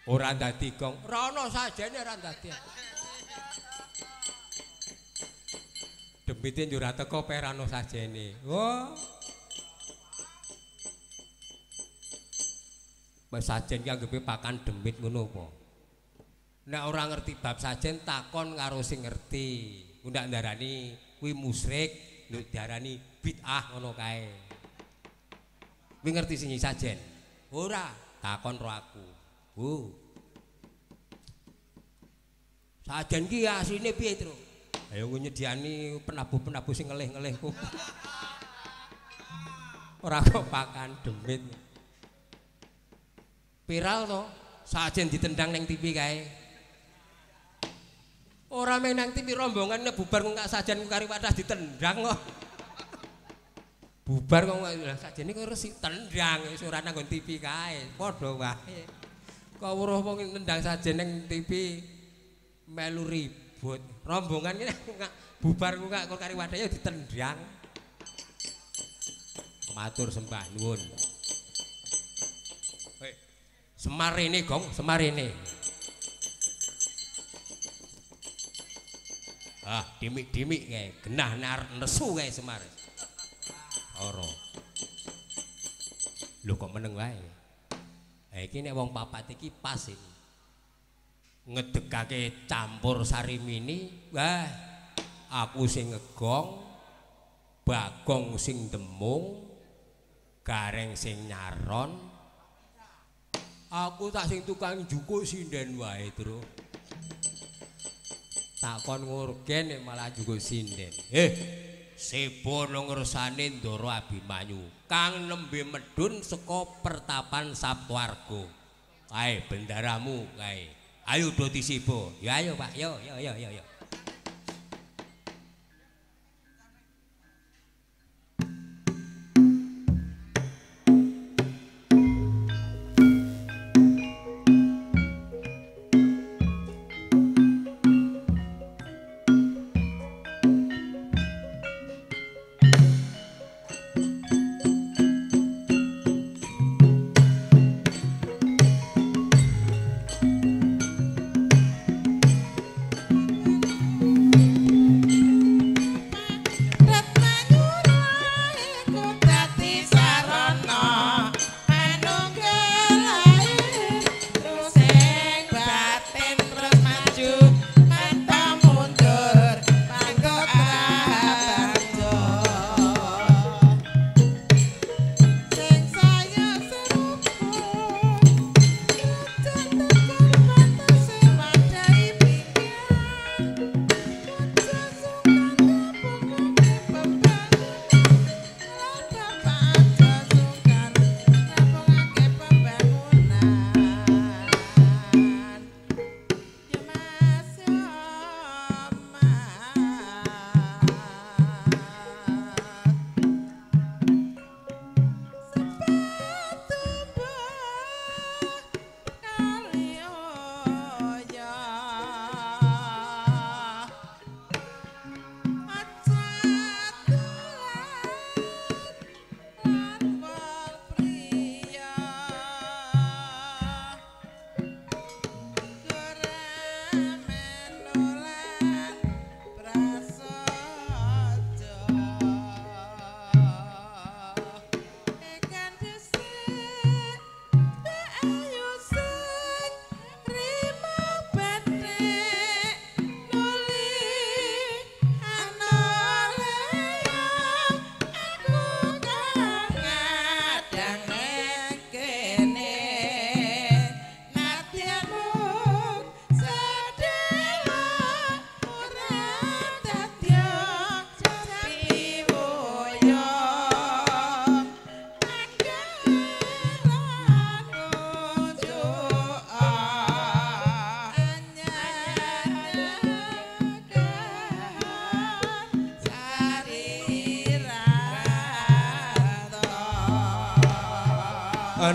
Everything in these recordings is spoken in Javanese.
Ora dadi gong. Ora ana sajene ora dadi. Demite yo ora teko perano sajene. Oh. Wes sajen ki anggepe pakan demit ngono apa? Nek ora ngerti bab sajen takon karo sing ngerti. Ku ndak ndarani kuwi musyrik, nduk diarani bid'ah ngono kae. Kuwi ngerti sing sajen? Ora, takon ro aku. Bu. Sajen ki asline piye, Tru? Ayo nyediani penabuh-penabuh sing ngelih-ngelih ku. Ora kok pakan demit. Viral to, sajen ditendang ning TV kae. Ora mung nang TV rombongan bubar kok gak sajen kari wadah ditendang kok. Bubar kok lah sajene kok resik tendang wis ora nang nggon TV kae, padha wae. Kok weruh wong nendang sajen ning TV melu ribut. Rombongan iki bubar kok kari wadah ya ditendang. Matur sembah nuwun. Semar ini gong, Semar ini. Ah, dimik-dimik kae, genah nar nesu kae Semar. Ora. Lho kok meneng wae. Ha iki nek wong papat iki pas iki. Ngedegake campur sarimini, wah aku sing ngegong, Bagong sing demung, Gareng sing nyaron. Aku tak sing tukang njukuk sinden wae, Tru. Takon ngurgen malah njukuk sinden. Sebo ngersane Ndara Abimanyu kang nembe medhun saka pertapan Saptwarga. Kae bendaramu kae. Ayo do disibo. Ya ayo, Pak. Yo yo yo yo yo.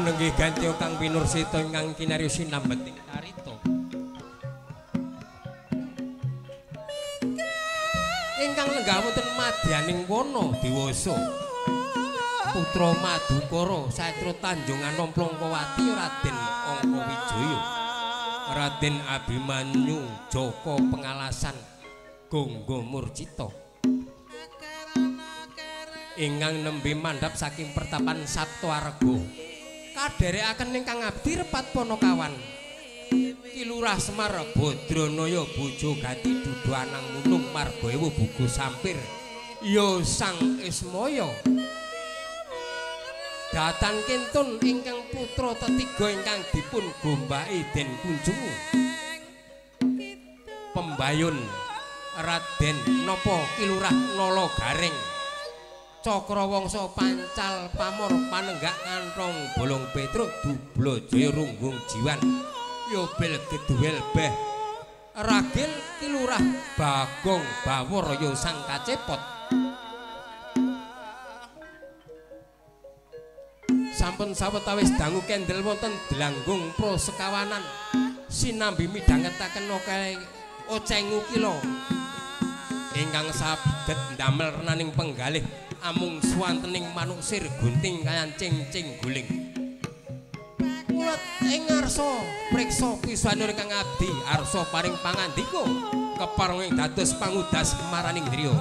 Nenggih ganti kang pinursita ingkang kinaryo sinambeting carita. Ingkang lenggah wonten madyaning wana dewasa. Putra Madukara Satra Tanjung Anom Plongkowati Raden Angkawijaya. Raden Abimanyu Joko Pengalasan Gonggo Murcito ingkang nembe mandhap saking pertapan Sabtoarga kadherekaken ingkang abdi Repat Ponokawan Ki Lurah Semar Badranaya Bojo Gati Dudu Anang Munung Marga Ewu Bugo Sampir ya Sang Ismaya datan kintun ingkang putra tetiga ingkang dipun gombaki den kunjungu pembayun Raden Napa Ki Lurah Nala Gareng Cakrawangsa Pancal Pamor Panenggak Kanthong Bolong Petruk Dubla Jaya Runggung Jiwan Yobel Geduwel Beh Ragil Ki Lurah Bagong Bawor ya Sang Kacepot. Sampun sawetawis dangu kendel wonten Dlanggung Prosekawanan sinambi midhangetaken oceng ukila ingkang saged ndamel renaning penggalih amung suwantening manuk sir gunting kayan cing-cing guling. Mulat ing ngarsa priksa pisanur ingkang abdi arsa paring pangandika kepareng ing dados pangudas maraning driya.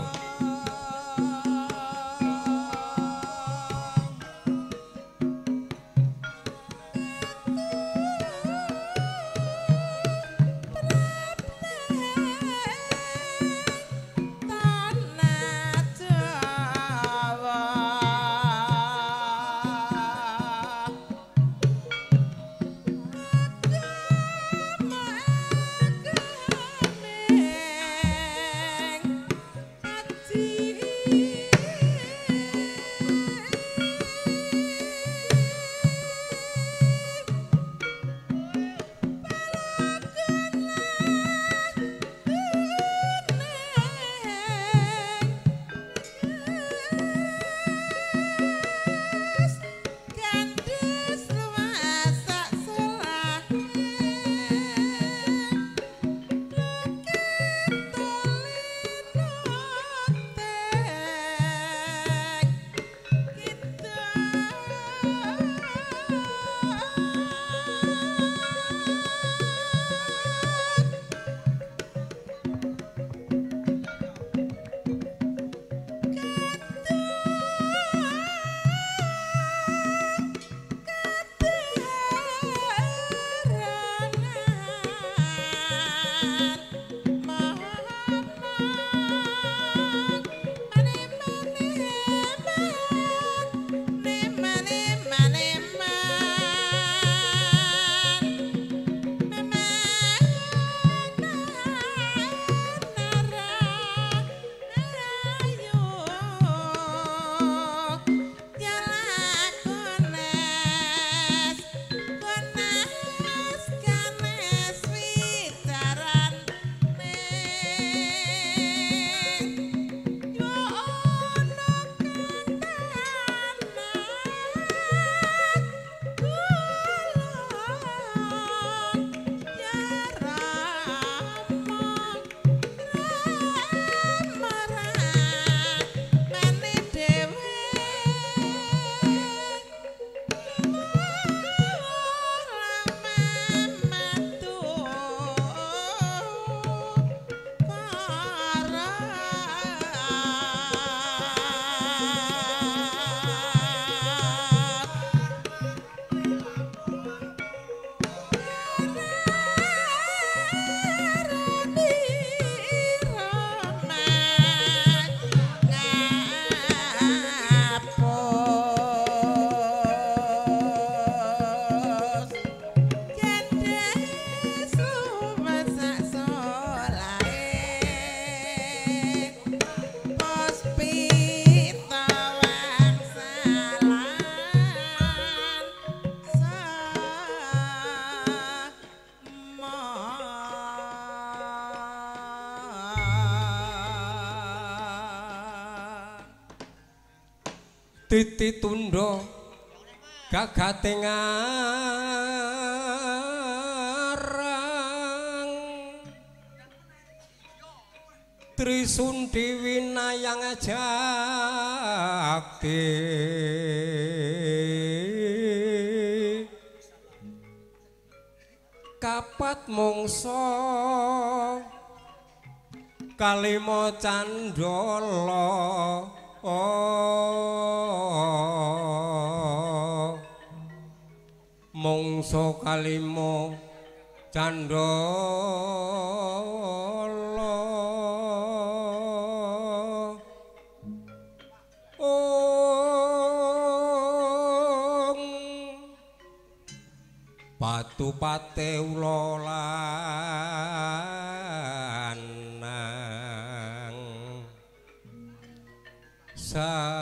Titi tundha gagate ngarang Trisun Dewi nayang jakti Kapat mangsa kalima candala mangsa kalima candala Patupate ula lanang sasise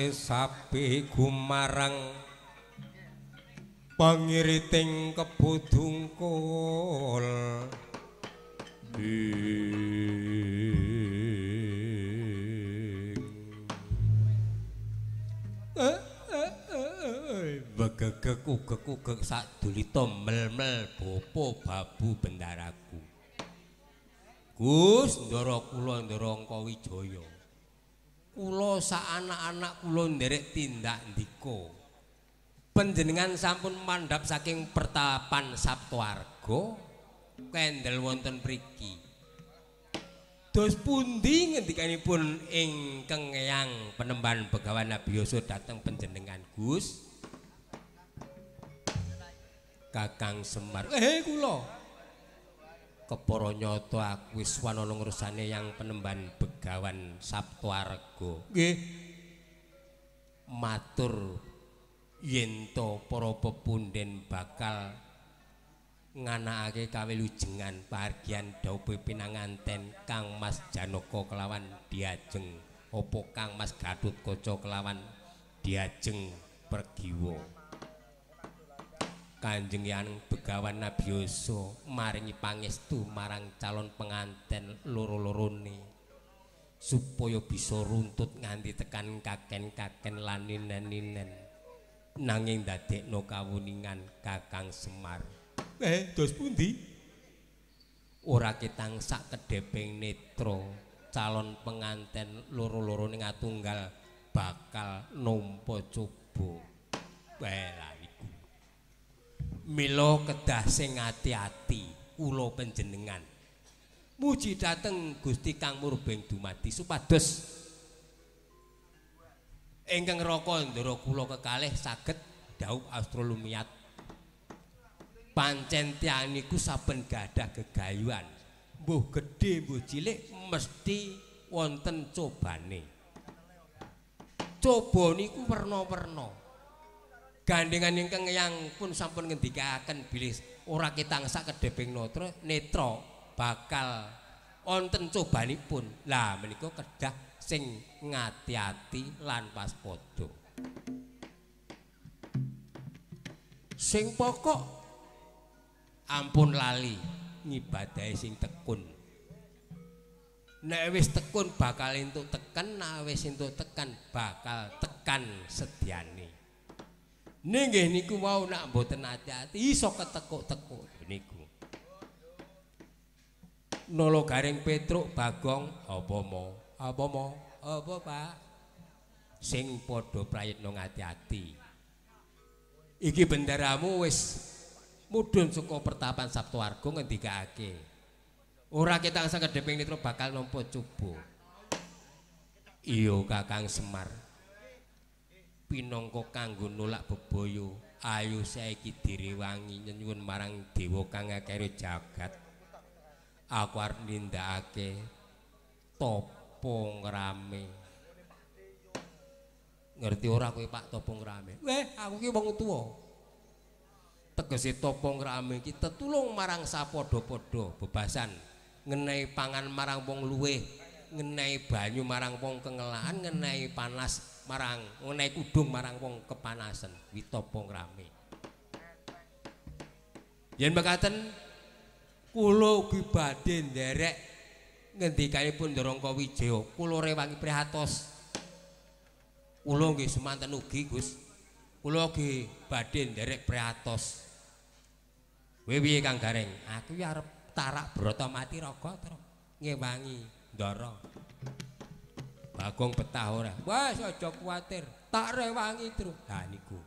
sapi gumarang pangiriting kebo dungkul Begegeg ugeg-ugeg sadulita mel-mel bapa babu bendaraku. Gus ndara kula ndara Angkawijaya. Kula sak anak-anak kula nderek tindak ndika. Panjenengan sampun mandhap saking pertapan Saptawarga kendel wonten mriki. Dos pundi ngendikanipun ingkang Eyang Penemban Begawan Abiyasa dhateng panjenengan Gus? Kakang Semar, kula kepara nyata aku wis wanana ngrusane Yang Penemban Begawan Saptawarga. Nggih. Matur yen to para pepunden bakal nganakake kawilujengan pahargyan dhawuhe pinanganten Kang Mas Janaka kelawan Diajeng apa Kang Mas Gatotkaca kelawan Diajeng Pergiwa. Kanjeng Yang Begawan Nabiyasa maringi pangestu marang calon penganten loro-lorone supaya bisa runtut nganti tekan kaken-kaken lan ninen-ninen nanging ndadekno kawuningan Kakang Semar. Dos pundi? Ora ketang sak kedheping netra calon penganten loro-lorone ngatunggal bakal nampa coba. Lah iku. Mila kedah sing ati-ati kula panjenengan. Muji dhateng Gusti Kang Murbeng dumadi supados ingkang raka ndara kula kekalih saged dhaup astrolumiyat. Pancen tiyang niku saben gadah gegayuhan, mbuh gedhe mbuh cilik mesti wonten cobane. Coba niku werna-werna. Gandengan ingkang Eyang pun sampun ngendikaken bilih ora ketang sak kedheping netra bakal wonten cobanipun. Lah menika kedah sing ngati-ati lan waspada. Sing pokok ampun lali ngibadahi sing tekun. Nek wis tekun bakal entuk teken, nek wis entuk tekan bakal tekan sediane. Nggih niku wau nek mboten ati-ati iso ketekuk-tekuk niku. Nolo Gareng Petruk Bagong apa mo? Apa mo? Apa Pak? Sing padha prayitna ngati-ati. Iki benderamu wis mudhun saka pertapan Saptawarga ngendikake. Ora ketang sakedheping netra bakal nampa coba. Iya Kakang Semar. Pinangka kanggo nolak bebaya, ayo saiki direwangi nyenyuwun marang dewa kang akeh jagat. Aku arep nindakake tapa ngrame. Ngerti ora kowe Pak tapa ngrame? Weh, aku ki wong tuwa. Tegese tapa ngrame iki tetulung marang sapadha-padha bebasan, ngenehi pangan marang wong luwih, ngenehi banyu marang wong kengelaan, ngenehi panas marang, ngenehi kudung marang wong kepanasan. Kuwi tapa ngrame. Yen mekaten kula ugi badhe nderek ngendikanipun Ndorongkawijaya, kula rewangi prihatos. Kula nggih semanten ugi Gus. Kula ugi badhe nderek prihatos. Kowe piye Kang Gareng? Aku ya arep tarak brata mati raga terus ngewangi ndara. Bagong betah ora? Wes aja kuwatir, tak rewangi tru. Lah niku.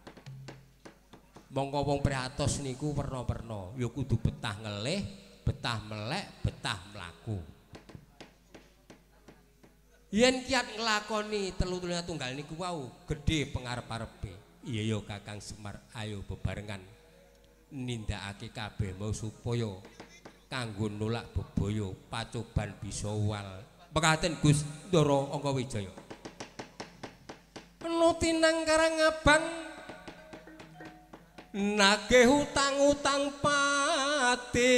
Mongko wong prihatos niku werna-werna, ya kudu betah ngelih, betah melek, betah mlaku. Yen kiat nglakoni telu-telunya tunggal niku wau gedhe pengarep-arepe. Iya ya Kakang Semar, ayo bebarengan nindakake kabeh mau supaya kanggo nolak bebaya pacoban bisa wal. Mekaten Gus Ndara Angkawijaya. Nutinang Karangabang nagih utang-utang pati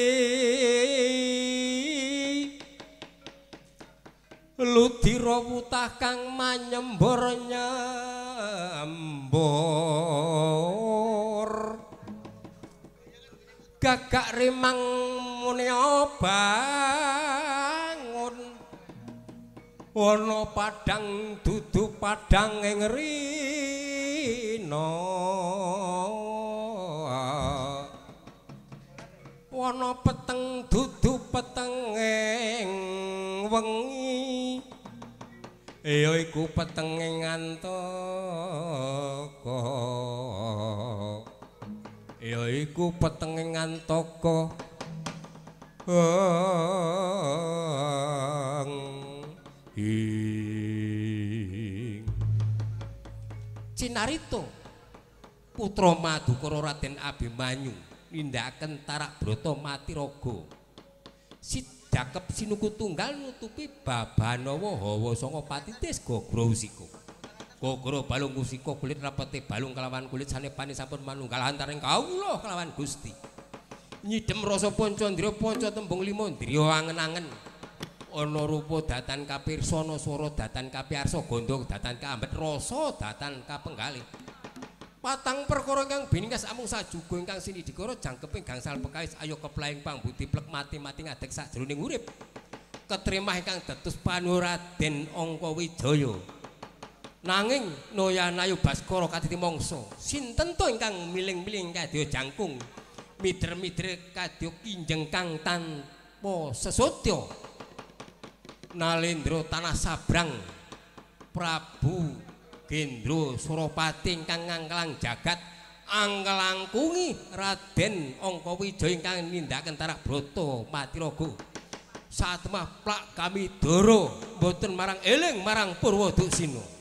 ludira wutah kang manyembor nyembor gagak rimang muni bangun ana padang dudu padang ing rina ana peteng dudu peteng ing wengi ya iku peteng ing antaka ya iku peteng ing antaka ing Cinarita putra Madukara Raden Abimanyu nindakaken tarak brata mati raga sidakep sinuku tunggal nutupi babanawa hawa sanga patitis gagra usika gagra balung usika kulit rapete balung kelawan kulit sanepane sampun manunggal antaring kawula kelawan Gusti nyidem rasa pancandra panca tembung lima ndriya angen-angen ana rupa datan kapirsa ana swara datan kapiarsa gandha datan kaambet rasa datan kapenggalih patang perkara ingkang biningkas amung sajuga ingkang sinidikara jangkeping gangsal pekawis ayo keplaing pambudi plek mati-mati ngadeg sajroning urip ketrimah ingkang dados panuwun Raden Angkawijaya nanging Noyanayu Baskara kaditi mangsa sinten to ingkang miling-miling kadya jangkung mider-mider kadya kinjeng kang tanpa sesotya Nalendra tanah sabrang Prabu Gendro Surapati ingkang ngangkelang jagat angkelangkungi Raden Angkawijaya ingkang nindakaken tarak brata mati raga satemah plak kami dara mboten marang eling marang Purwaduksina.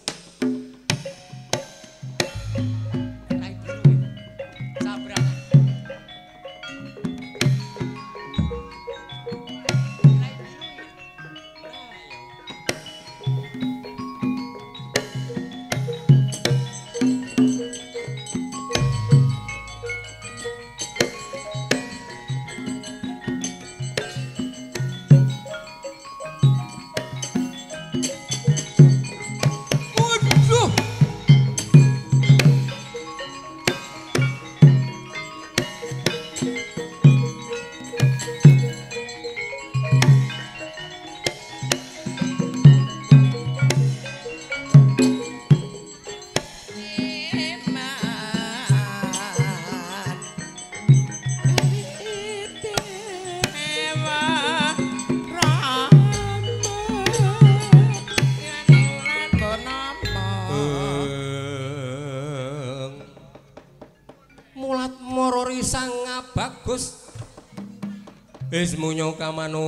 Ismunyo kamanungsan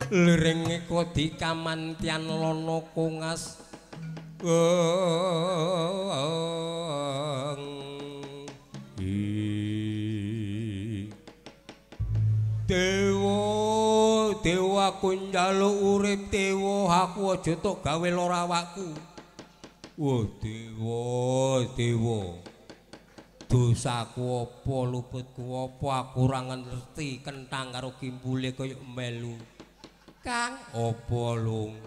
liring kodi kamantian lono kongas dewa dewa aku njaluk urip dewa aku aja tok gawe lara awakku. Wah dewa dewa dosaku apa luputku apa aku ora ngerti kentang karo kimpule kaya melu. Kang apa lung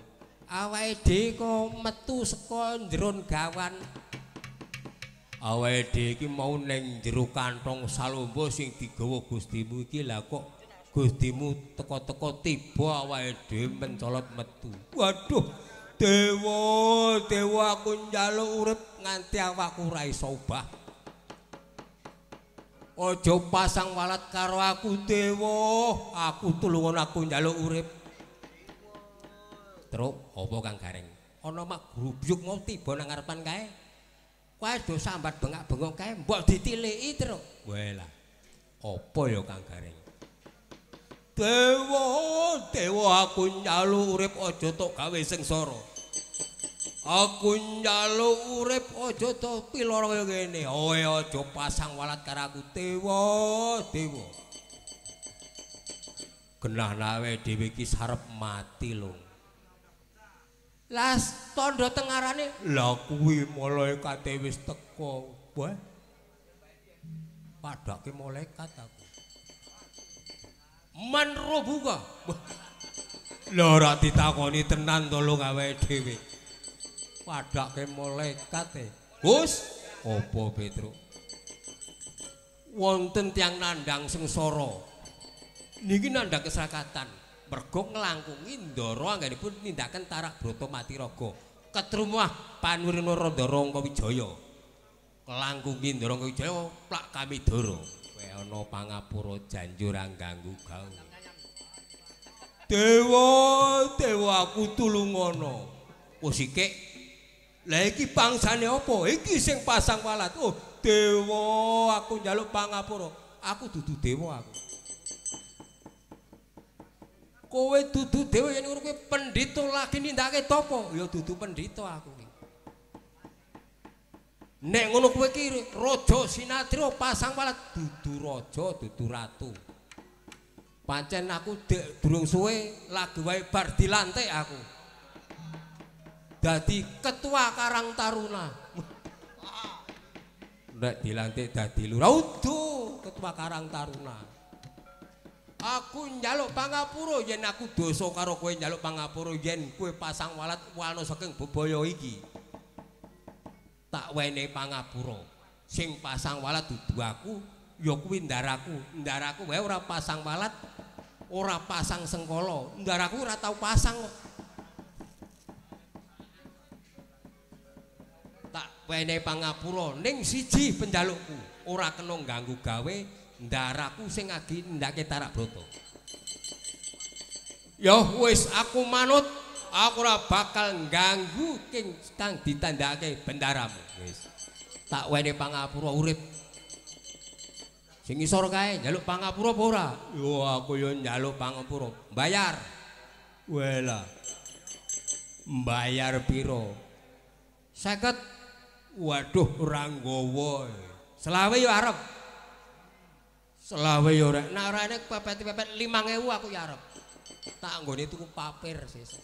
awake dhewe kok metu saka njeron gawan. Awake dhewe iki mau ning jero kantong salombo sing digawa Gustimu iki lah kok Gustimu teka-teka tiba awake dhewe mencolot metu. Waduh dewa dewa aku njaluk urip nganti awakku ora iso obah. Aja pasang walat karo aku dewa, aku tulungan aku njaluk urip. Truk apa Kang Gareng? Ana mak grubyuk mau tiba nang ngarepan kae. Kae do sambat bengak-bengok kae mbok ditiliki terus. Wah lah. Apa ya Kang Gareng? Dewa, dewa aku njaluk urip aja tok gawe sengsara. Aku njaluk urip aja tok piloro kaya ngene. Oe aja pasang walat karo aku, dewa, dewa. Genah nawe dhewe iki sarep mati lho. Lah tandha tengarane lah kuwi malaikate wis teko. Wah. Padake malaikat aku. Man robuka. Lha ora ditakoni tenan to lho awake dhewe. Padake malaikat e. Gus, apa Petruk? Wonten tiyang nandhang sengsara. Niki nandhang kesrakatan. Mergo nglangkungi ndara anggenipun nindaken tarak brata mati raga. Ketrumah panuwun Ndara Angkawijaya. Nglangkungi Ndara Angkawijaya plak kamidara. Kowe ana pangapura janji ora ganggu gawe. Dewa, dewa aku tulungono. Wis iki. Lah iki bangsane apa? Iki sing pasang walat. Oh, dewa aku njaluk pangapura. Aku dudu dewa aku. Kowe dudu dewa yen ngono kowe pendhita lagi nindakake tapa? Ya dudu pendhita aku iki. Nek ngono kowe iki raja sinatria pasang walat, dudu raja, dudu ratu. Pancen aku dek durung suwe lagi wae bar dilantik aku. Dadi ketua Karang Taruna. Nek dilantik dadi lurah, udu ketua Karang Taruna. Aku njaluk pangapura yen aku dosa karo kowe njaluk pangapura yen kowe pasang walat wana saking bebaya iki. Tak wenehi pangapura. Sing pasang walat dudu aku, ya kuwi ndaraku. Ndaraku wae ora pasang walat, ora pasang sengkala. Ndaraku ora tau pasang kok. Tak wenehi pangapura ning siji penjalukku, ora kena ganggu gawe ndaraku sing agi ndake tarak brata. Ya wis aku manut, aku ora bakal ganggu kang ditandhake bendaramu. Wis. Tak wenehi pangapura urip. Sing isor kae njaluk pangapura apa ora? Yo aku yo njaluk pangapura. Bayar. Wela. Bayar piro? 50. Waduh ora nggawa. Selawe yo arep. Selawe yo ora. Nek ora enek pepet-pepet 5000 aku ya arep. Tak nggone tuku papir sesuk.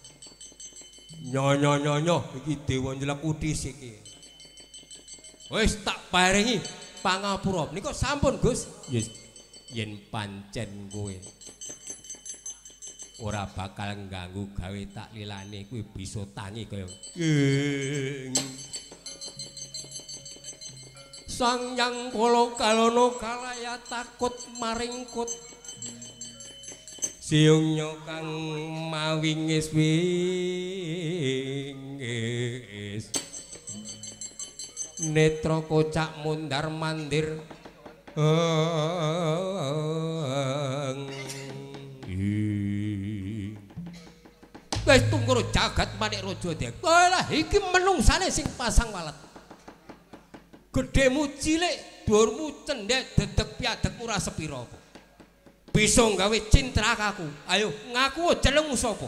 Nyo nyo nyo nyo iki dewa nylekutis iki. Wis tak paringi pangapura. Nika sampun Gus. Yes. Yen pancen kowe ora bakal ngganggu gawe tak lilane kuwi bisa tangi kaya Sang Yang Kala Kalana kalaya takut maringkut siungnya kang mawingis wingis netra kocak mundar mandir wis tungkur jagat manik raja dewa. Lah iki menungsane sing pasang walet. Gedhemu cilik, dhuwurmu cendhek, dedeg piadekmu ora sepira apa. Bisa gawe cintrakaku. Ayo ngaku jenengmu sapa?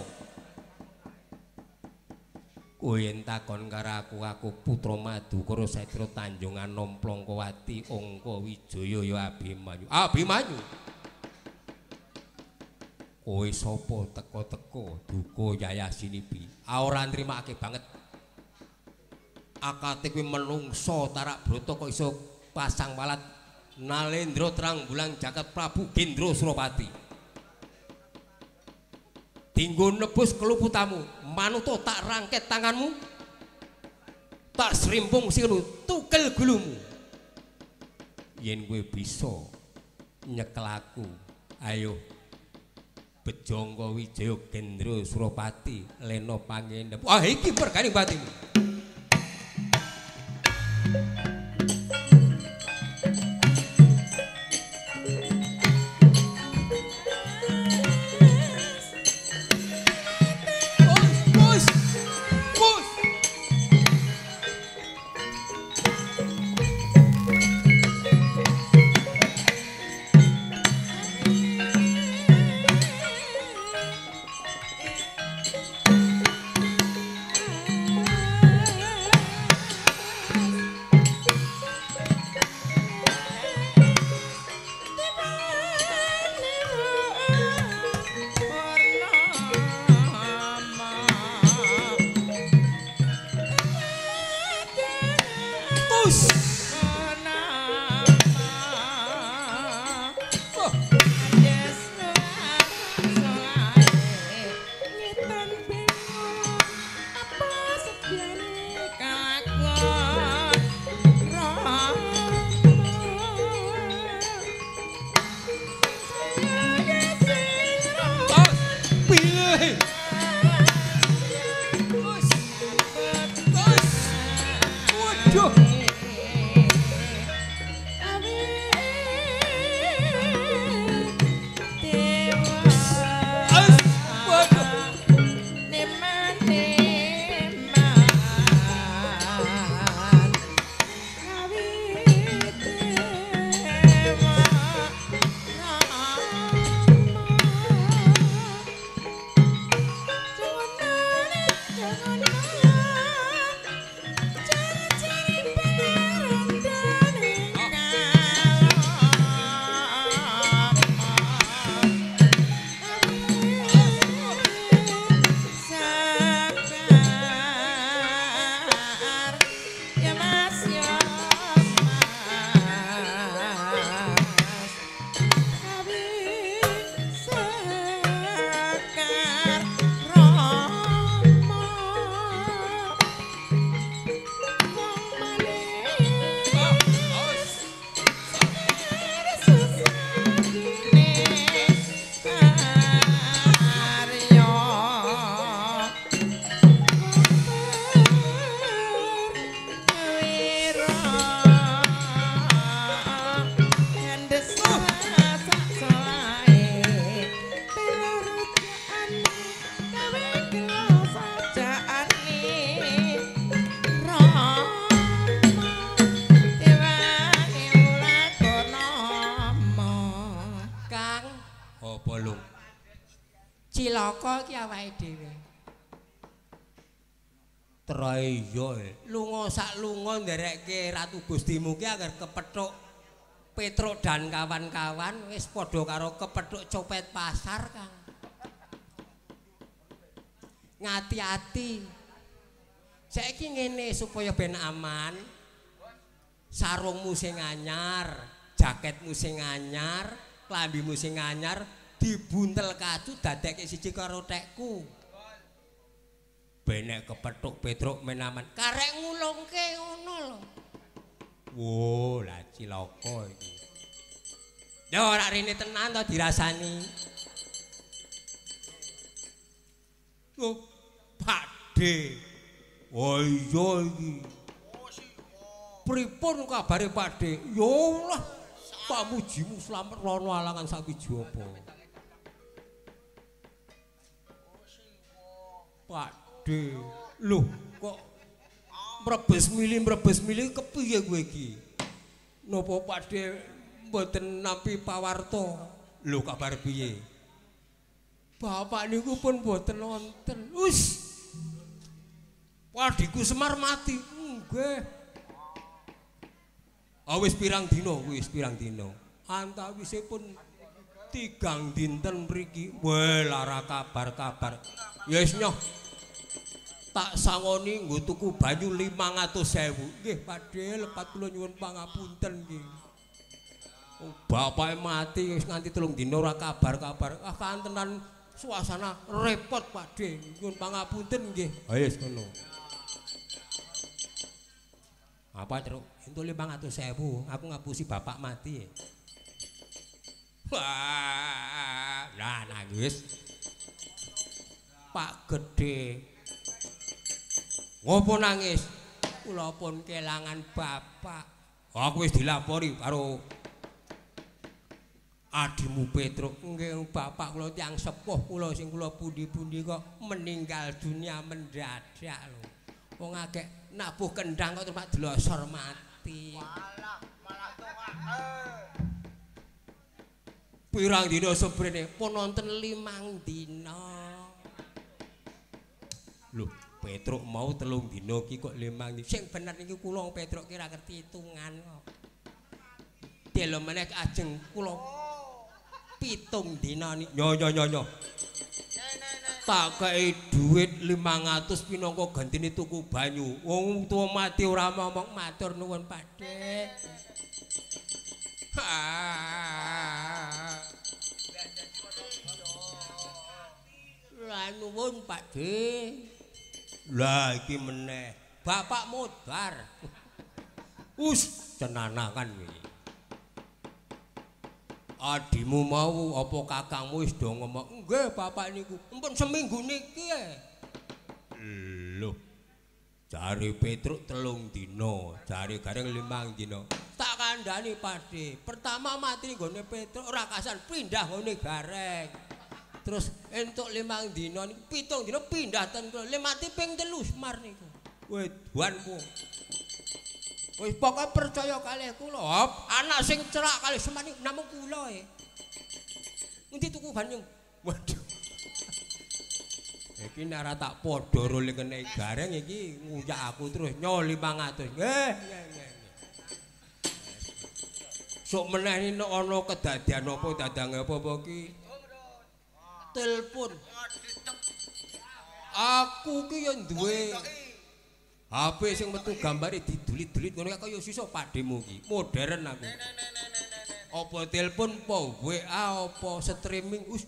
Kowe yen takon karo aku, aku putra Madukara Setra Tanjung Anom Plangkawati Angka Wijaya ya Abimanyu. Abimanyu. Kowe sapa teka-teka duka Yayasinibi? Ora nrimake banget. Akate kuwi menungso tarak brata kok iso pasang walat Nalendra terang bulan jagat Prabu Gendra Surapati. Dinggo nebus keluputamu, manuta tak rangket tanganmu, tak serimpung sirmu, tukel gulumu. Yen kowe bisa nyekel aku, ayo Bejongko Wijaya Gendra Surapati lena pangendhep. Ah iki mergane batimu. Bus, bus, bus. Cilaka iki awake dhewe. Trae iya. Lunga sak lunga nderekke Ratu Gustimu ki angger kepethuk Petruk dan kawan-kawan wis padha karo kepethuk copet pasar, Kang. Ngati-ati. Saiki ngene supaya ben aman. Sarungmu sing anyar, jaketmu sing anyar, klambimu sing anyar dibuntel kacu dadekke siji karo tekku. Benek kepethuk Petruk menaman karek ngulungke ngono lho. Wo, lah cilaka iki. Ya ora rene tenan to dirasani. Oh, Pakde. Oh iya iki. Pripun kabare Pakde? Ya Allah, pamujimu slamet rono alangan sawiji apa. Pakde, lho kok mrebes mili kepiye kowe iki? Napa Pakde mboten nampi pawarta? Lho kabar piye? Bapak niku pun mboten wonten. Wis. Adhiku Semar mati. Nggih. Ah wis pirang dina kuwi, wis pirang dina. Antawisipun 3 dinten mriki. Weh lara kabar-kabar. Ya wis nyoh. Tak sangoni nggo tuku banyu 500.000. Nggih, Pakde, lepat kula nyuwun pangapunten nggih. Bapake mati wis nganti 3 dina ora kabar-kabar. Ah kantenan suasana repot, Pakde. Nyuwun pangapunten nggih. Ha wis ngono. Apa, Truk? Entuk 500.000, aku ngapusi bapak mati. Wah, lah nangis. Pak Gede. Ngopo nangis? Kula pun kelangan bapak. Aku wis dilapori karo adimu Petruk. Nggih, bapak kula tiyang sepuh kula sing kula pundi-pundi kok meninggal dunia mendadak lho. Wong akeh nabuh kendang kok terus delosor mati. Walah, malah tongake. Pirang dina sebrene pun wonten 5 dina. Lho, Petruk mau 3 dina iki kok 5 dina. Sing bener niki kula Petruk ki ora ngerti hitungan kok. Delo meneh ajeng kula 7 dina niki. Yo yo yo yo. Tak kei dhuwit 500 pinangka gantine tuku banyu. Wong tuwa mati ora momong matur nuwun Pakde. Lah nuwun Pakde. Lah iki meneh bapak modar. Us cenanakan iki. Adimu mau apa kakangmu wis do ngomong? Nggih bapak niku. Empun seminggu niki. Lho. Jare Petruk 3 dina, jare Gareng 5 dina. Tak kandhani Pakde. Pertama mati nggone Petruk ora kasan pindah nggone Gareng. Terus entuk 5 dina niku 7 dina pindah ten kula. Le mati ping 3 Semar niku. Weduanmu. Wis pokoke percaya kalih kula. Hop, anak sing cerak kalih Semar niku namung kula e. Ngendi tuku banyu? Waduh. Iki nek ora tak padha role kene Gareng iki nguyak aku terus nyo 500. Nggih, nggih. Sok meneh nek ana kedadian apa dadange apa-apa ki telepon. Aku ki ya duwe HP sing metu gambare didulit-dulit ngono kaya susah padhemu ki. Modern aku. Apa telepon, apa WA, apa streaming wis.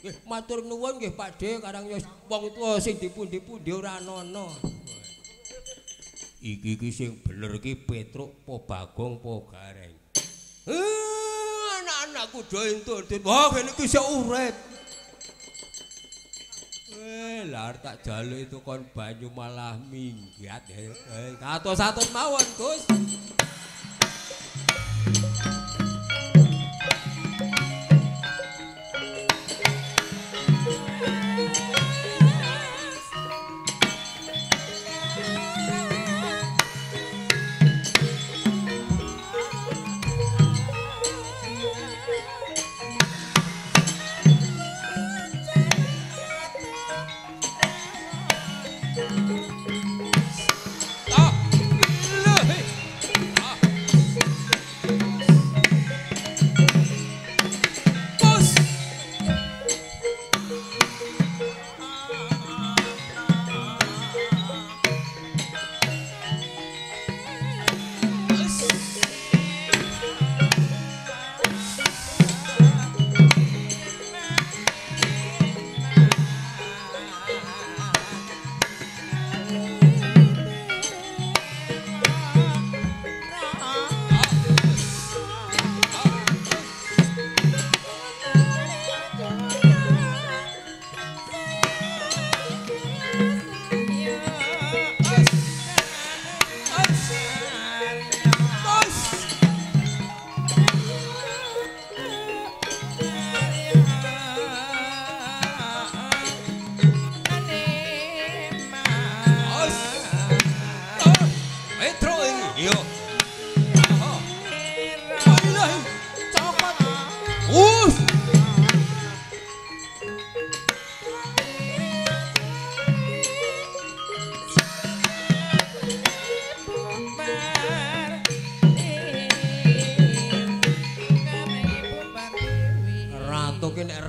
Nggih, matur nuwun nggih Pakde, karang ya wong tuwa sing dipundi-pundi ora ana. Iki ki sing bener ki Petruk apa Bagong apa Gareng. Anak-anakku do entuk. Wah, kene iki isih urip. Lah tak jaluk itu kon banyu malah minggat. Atos-atos mawon, Gus.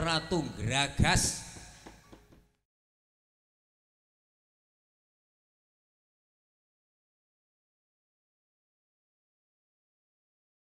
Ratu Gragas